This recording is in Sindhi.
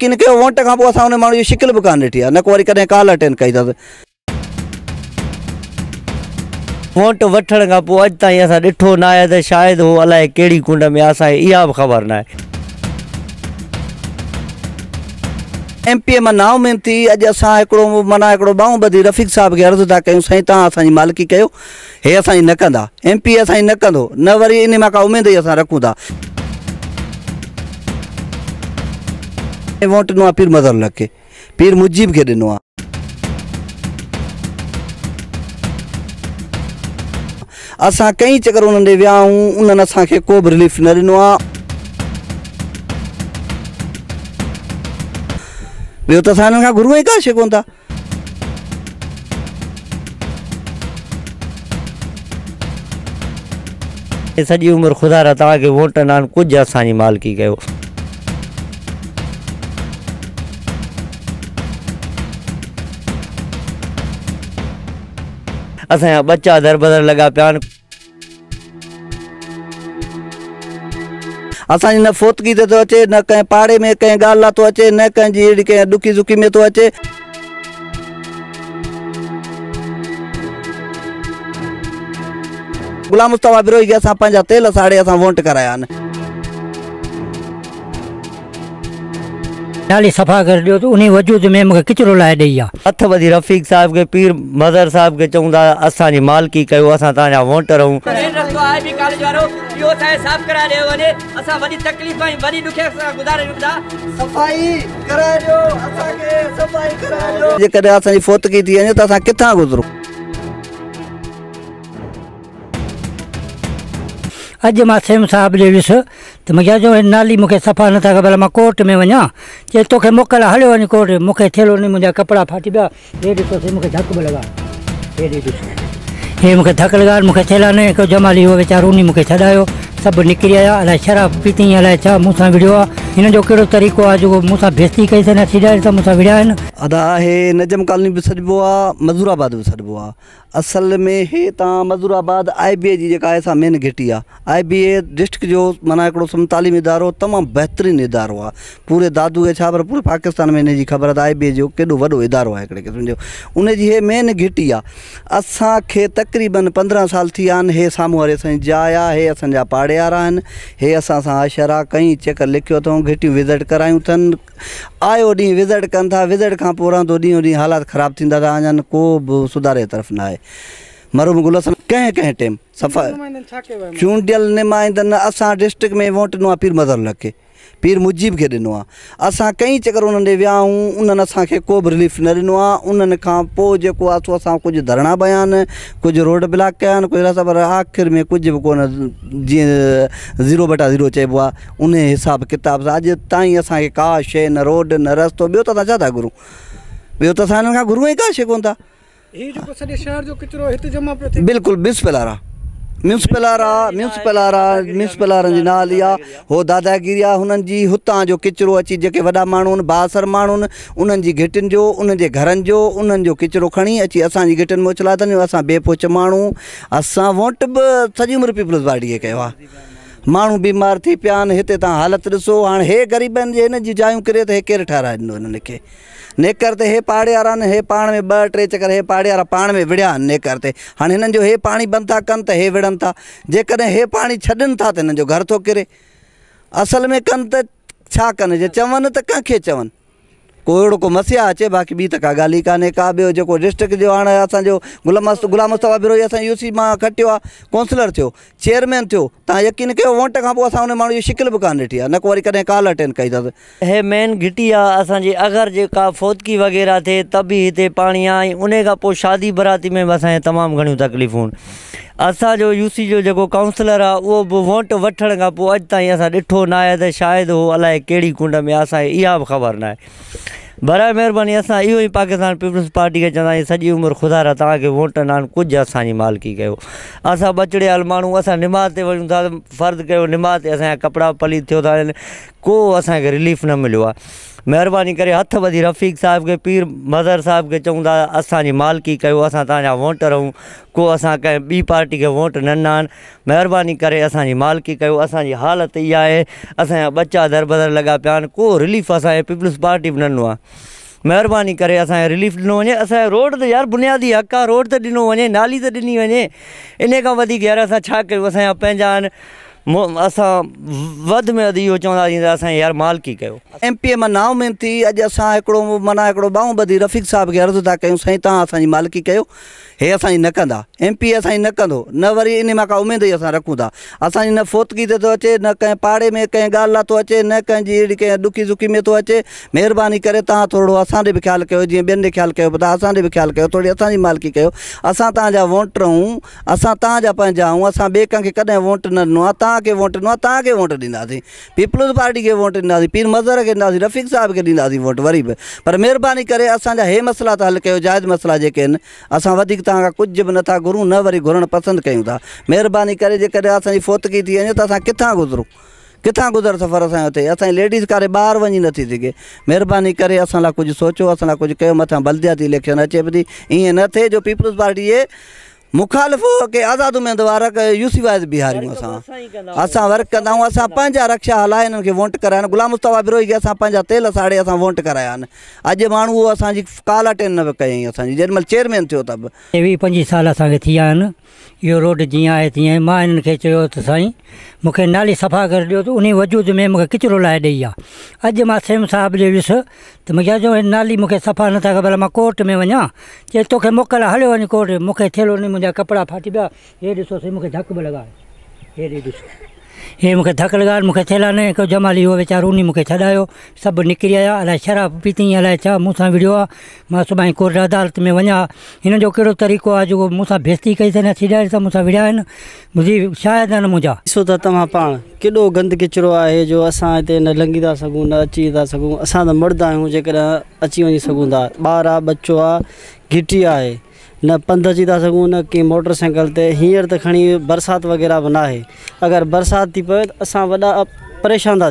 يقين ڪيو ووٽ کان پوء اسان ان ماڻهو جي شڪل به ڪانه ڏٺي آهي، نه ڪو وري ڪڏهن ڪال اٽينڊ ڪئي اٿس. ووٽ وٺڻ کان پوء اڄ تائين اسان ڏٺو ناهي ته شايد هو الائي ڪهڙي ڪنڊ ۾ آهي، اسان کي اها به خبر ناهي. ايم پي اي مان نااميد ٿي اڄ اسان هڪڙو معنيٰ هڪڙو ٻانهون ٻڌي رفيق صاحب کي عرض ٿا ڪيون سائين توهان اسان جي مالڪي ڪيو هي اسان جي نه ڪندا ايم پي اي اسان جي نه ڪندو نه وري انهي مان ڪا اميد ئي اسان رکون ٿا. ووٽ ڏنو آهي پير مظهر الحق کي پير مجيب کي ڏنو آهي. اسان ڪئين چڪر انهن ڏي ويا آهيون انهن اسان کي ڪو به رليف نه ڏنو آهي. ٻيو ته اسان هنن کان گهرون ئي ڪا شيء ڪونه ٿا. سڄي عمر خدا را توهان کي ووٽ نه آهن ڪجهه اسان جي مالڪي ڪيو. اسان جا ٻچا دربدر لڳا پيا آهن. اسان جي نه فوتگي تي ٿو اچي، نه ڪنهن پاڙي ۾ ڪنهن ڳالهه لاء ٿو اچي، نه ڪنهن جي اهڙي ڪنهن ڏکي سکي ۾ ٿو اچي. غلام مصطفيٰ بروهي کي اسان پنهنجا تيل ساڙي اسان ووٽ ڪرايا آهن. نالي صفا ڪري ڏيو ته انهي وجود ۾ مونکي ڪچرو لاهي ڏئي ها. هٿ ٻڌي رفيق صاحب کي پير مظهر صاحب کي چئون ٿا اسان جي مالڪي ڪيو اسان توهان جا ووٽر آهيون. مين رستو آء بي ڪاليج وارو اهو اسان کي صاف ڪرائي ڏيو وڃي اسان وڏي تڪليف ۽ وڏي ڏکيا سان گذاري رهيون ٿا. صفائي ڪرائي ڏيو اسان کي صفائي ڪرائي ڏيو. جيڪڏهن اسان جي فوتگي ٿي وڃي ته اسان ڪٿان گذرون. اڄ مان سيم صاحب ڏي ويس ته مون چيو هي نالي مون کي صفا نٿا ڪن ڀلا مان ڪورٽ ۾ وڃان چي توکي موڪل آ هليو وڃ ڪورٽ ۾ مون کي ٿيلهو ڏني منهنجا ڪپڙا ڦاٽي پيا هي ڏسو سي مون کي ڌڪ به لڳا هي ڏي ڏسو هي مون کي ڌڪ لڳا مون کي ٿيلها نه هڪ جمالي هو ويچارو انهي مون کي ڇڏايو سڀ نڪري آيا الائي شراب پيتي الائي ڇا مون سان وڙهيو آ هنن جو ڪهڙو طريقو آ جيڪو مون سان بيستي ڪئي اٿن سيڙائي سان مون سان وڙهيا آهن. ادا هي نجم ڪالوني به سڏبو آ مزور آباد به سڏبو آ اصل ۾ هي تان مزور آباد آء بي اي جي جيڪا آهي سا مين گهٽي آ آء بي اي ڊسٽرڪٽ جو معنيٰ هڪڙو سم تعليمي ادارو تمام بهترين ادارو آ پوري دادو کي ڇا پر پوري پاڪستان ۾ ان جي خبر آ ته آء بي اي جو ڪيڏو وڏو ادارو آ هڪڙي قسم جو ان جي هي مين گهٽي آ اسان کي تقريبن 15 سال ٿي ويا آهن هي سامهون واري اسان جي جاء آ هي اسان جا پاڙيارا آهن هي اسان سان حشر آ ڪئين چڪر لکيو اٿئون گهٽيون وزٽ ڪرايون اٿن آيو ڏينهن وزٽ ڪن ٿا وزٽ کان پوء رهندو ڏينهون ڏينهن حالات خراب ٿيندا ٿا وڃن ڪو به سڌاري طرف نه آهي مرحوم گل حسن ڪنهن ڪنهن ٽيم صفا چونڊيل نمائندن اسان ڊسٽرڪٽ ۾ ووٽ ڏنو آهي پير مظهر الحق کي پير مجيب کي ڏنو آهي اسان ڪئين چڪر انهن ڏي ويا آهيون انهن اسان کي ڪو به رليف نه ڏنو آهي انهن کان پوء جيڪو آهي سو اسان ڪجهه ڌرڻا به هنيا آهن ڪجهه روڊ بلاڪ ڪيا آهن ڪجهه رستا پر آخر ۾ ڪجهه به ڪونه جيئن زيرو بٽا زيرو چئبو آهي انهيء حساب ڪتاب سان اڄ تائين اسان کي ڪا شيء نه روڊ نه رستو ٻيو ته اسان ڇا ٿا گهرون؟ ٻيو ته اسان هنن کان گهرون ئي ڪا شيء ڪونه ٿا. هي جيڪو سڄي شهر جو ڪچرو هت جمع پيو ٿئي. بلڪل ميونسپل وارا ميونسپل وارا ميونسپل وارا ميونسپل وارن جي نااهلي آ هو داداگيري آ هنن جي هتان جو ڪچرو اچي جيڪي وڏا ماڻهو آهن بااثر ماڻهو آهن انهن جي گهٽين جو انهن جي گهرن جو انهن جو ڪچرو کڻي اچي اسان جي گهٽين ۾ اڇلائي ٿا وڃن اسان بي پهچ ماڻهو اسان ووٽ به سڄي عمر پيپلز پارٽي کي ڪيو آ. ماڻهو بيمار ٿي پيا آهن هتي تان حالت ڏسو هاڻ هي غريب آهن جي هنن جون جايون ڪري ته هي ڪير ٺهرائي ڏنو هنن کي نيڪر تي هي پاڙي وارا آهن هي پاڻ ۾ ٻه ٽي چڪر هي پاڙي وارا پاڻ ۾ وڙهيا آهن نيڪر تي هاڻ هنن جو هي پاڻي بند ٿا ڪن ته هي وڙهن ٿا جيڪڏهن هي پاڻي ڇڏن ٿا ته هنن جو گهر ٿو ڪري اصل ۾ ڪن ته ڇا ڪن جي چون ته ڪنهن کي چون ڪو اهڙو ڪو مسيحا اچي باقي ٻي ته ڪا ڳالهه ئي ڪانهي ڪا ٻيو جيڪو ڊسٽرڪٽ جو هاڻ اسان جو غلام غلام مصطفيٰ بروهي اسان يو سي مان کٽيو آ ڪونسلر ٿيو چيئرمين ٿيو تان يقين ڪيو ووٽ کان پوء اسان ان ماڻهو جي شڪل به ڪانه ڏٺي آ نه ڪو وري ڪڏهن ڪال اٽينڊ ڪئي اٿس. هي مين گهٽي آ اسان جي اگر جي ڪا فوتگي وغيره ٿئي ته به هتي پاڻي آ ۽ انهي کان پوء شادي براتي ۾ به اسان کي تمام گهڻيون تڪليفون اسان جو يو سي جو جيڪو ڪائونسلر آ اهو به ووٽ وٺڻ کان پوء اڄ تائين اسان ڏٺو ناهي ته شايد هو الائي ڪهڙي ڪنڊ ۾ آ اسان کي اها به خبر ناهي براء مهرباني اسان اهو ئي پاڪستان پيپلز پارٽي کي چوندا آهيون سڄي عمر خدا را توهان کي ووٽ نه آهن ڪجهه اسان جي مالڪي ڪيو اسان ٻچڙيال ماڻهو اسان نماز تي وڃون ٿا فرض ڪيو نماز تي اسان جا ڪپڙا پليت ٿيو ٿا وڃن ڪو اسان کي رليف نه مليو آ. مهرباني ڪري هٿ ٻڌي رفيق صاحب کي پير مظهر صاحب کي چئون ٿا اسان جي مالڪي ڪيو اسان توهان جا ووٽر آهيون ڪو اسان ڪنهن ٻي پارٽي کي ووٽ نه ڏنا آهن مهرباني ڪري اسان جي مالڪي ڪيو اسان جي حالت اها آهي اسان جا ٻچا دربدر لڳا پيا آهن ڪو رليف اسان کي پيپلز پارٽي به نه ڏنو آهي مهرباني ڪري اسان کي رليف ڏنو وڃي اسان جو روڊ ته يار بنيادي حق آهي روڊ ته ڏنو وڃي نالي ته ڏني وڃي انهي کان وڌيڪ يار اسان ڇا ڪيون اسان جا پنهنجا آهن اسان وڌ ۾ وڌ اهو چونداسين ته اسان جي يار مالڪي ڪيو. ايم پي اي مان نااميد ٿي اڄ اسان هڪڙو معنيٰ هڪڙو ٻانهون ٻڌي رفيق صاحب کي عرض ٿا ڪيون سائين توهان اسان جي مالڪي ڪيو هي اسان جي نه ڪندا ايم پي اي اسان جي نه ڪندو نه وري انهي مان ڪا اميد ئي اسان رکون ٿا اسان جي نه فوتگي تي ٿو اچي نه ڪنهن پاڙي ۾ ڪنهن ڳالهه لاء ٿو اچي نه ڪنهن جي اهڙي ڪنهن ڏکي سکي ۾ ٿو اچي مهرباني ڪري توهان ٿورڙو اسان ڏي به خيال ڪيو جيئن ٻين ڏي خيال ڪيو پيا اسان ڏي به خيال ڪيو ٿورڙي اسان جي مالڪي ڪيو اسان توهان جا ووٽر آهيون اسان توهان جا پنهنجا آهيون، اسان ٻئي ڪنهن کي ڪڏهن ووٽ نه ڏنو آهي، توهان کي ووٽ ڏنو آهي، توهان کي ووٽ ڏينداسين، پيپلز پارٽي کي ووٽ ڏينداسين، پير مظهر کي ڏينداسين، رفيق صاحب کي ڏينداسين ووٽ وري به پر مهرباني ڪري اسان جا هي مسئلا ته حل ڪيو جائز مسئلا جيڪي آهن، اسان وڌيڪ توهان کان ڪجهه به نٿا گهرون نه وري گهرڻ پسند ڪيون ٿا، مهرباني ڪري جيڪڏهن اسان جي فوتگي ٿي وڃي ته اسان ڪٿان گذرون. ڪٿان گذر سفر اسان جو ٿئي اسان جي ليڊيز ڪاري ٻاهر وڃي نٿي سگهي مهرباني ڪري اسان لاء ڪجهه سوچو اسان لاء ڪجهه ڪيو مٿان بلدياتي اليڪشن اچي به ٿي ائين نه ٿئي جو پيپلز پارٽي جي مخالف ڪي آزاد اميدوار يو سي وائز بيهاريون اسان اسان ورڪ ڪندا آهيون اسان پنهنجا رڪشا هلائي انهن کي ووٽ ڪرايا آهن غلام مصطفيٰ بروهي کي اسان پنهنجا تيل ساڙي اسان ووٽ ڪرايا آهن اڄ ماڻهو اهو اسان جي ڪال اٽينڊ نه ڪيائين اسان جي جيڏي مهل چيئرمين ٿيو ته به. ويهه پنجويهه سال اسان کي ٿي ويا آهن اهو روڊ جيئن آهي تيئن آهي مان انهن کي چيو ته سائين مون کي نالي صفا ڪري ڏيو ته انهي وجود ۾ مون کي ڪچرو لاهي ڏئي ها اڄ مان سيم صاحب ڏي ويس ته مون چيو هي نالي مون کي صفا نٿا ڪن ڀلا مان ڪورٽ ۾ وڃان چي توکي موڪل آ هليو وڃ ڪورٽ مون کي ٿيلهو ڏني منهنجا ڪپڙا ڦاٽي پيا هي ڏسو سائين مون کي ڌڪ به لڳا هي ڏي ڏسو هي مون کي ڌڪ لڳا مون کي ٿيلها نه هڪ جمالي هو ويچارو انهي مون کي ڇڏايو سڀ نڪري آيا الائي شراب پيتي الائي ڇا مون سان وڙهيو آ مان سڀاڻي ڪورٽ عدالت ۾ وڃان ها هن جو ڪهڙو طريقو آ جيڪو مون سان بيستي ڪئي اٿن سيڙائي سان مون سان وڙهيا آهن منهنجي شاهد آهن منهنجا. ڏسو ته توهان پاڻ ڪيڏو گند ڪچرو آهي جو اسان هتي نه لنگهي ٿا سگهون نه اچي ٿا سگهون اسان ته مرد آهيون جيڪڏهن اچي وڃي سگهون ٿا ٻار آ ٻچو آ گهٽي آهي نه پنڌ اچي ٿا سگهون نه ڪنهن موٽر سائيڪل تي هينئر ته کڻي برسات وغيره به ناهي اگر برسات ٿي پوي ته اسان وڏا پريشان ٿا.